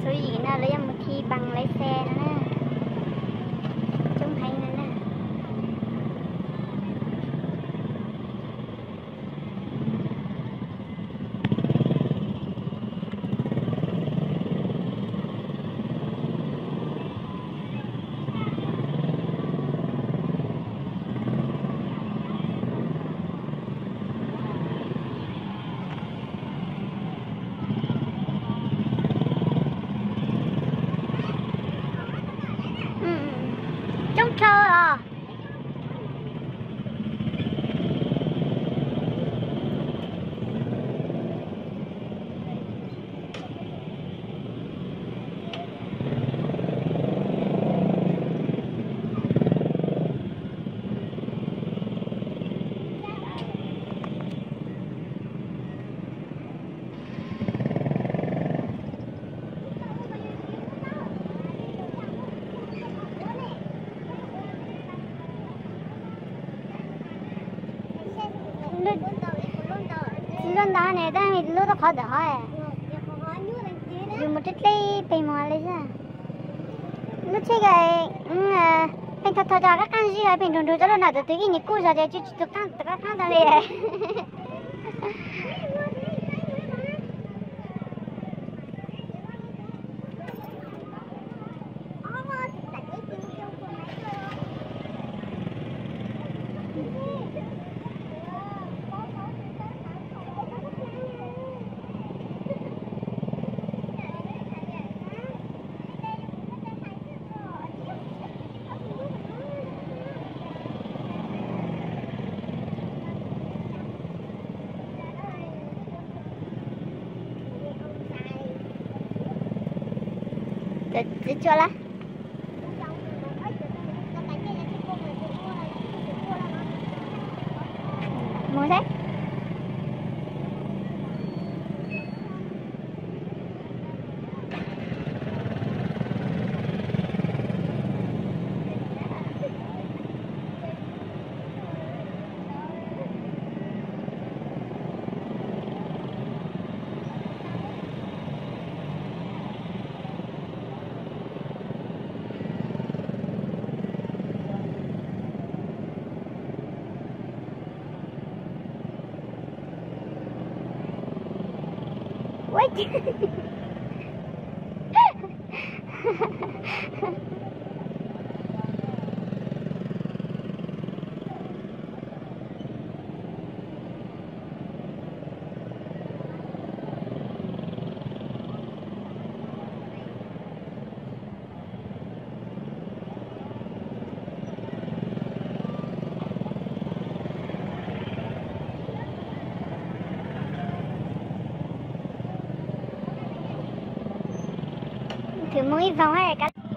Xuv yim no lawv yuav mus thi bằng lái xe no na. Coob heev no na. Coob dhau os. Lub ntawd ne, tab lub rau qhov ntawm hov, yus mus deb deb pem mus li xwb. Lub tsheb, pheej tho tho rau qab qab zib, pheej nrug nrug rau lub no, tus twg ib niag kub zog ces tsis tus qab qab tau li. Txiv tsua lawm. Mus thiab. Thwm mus ib vog kav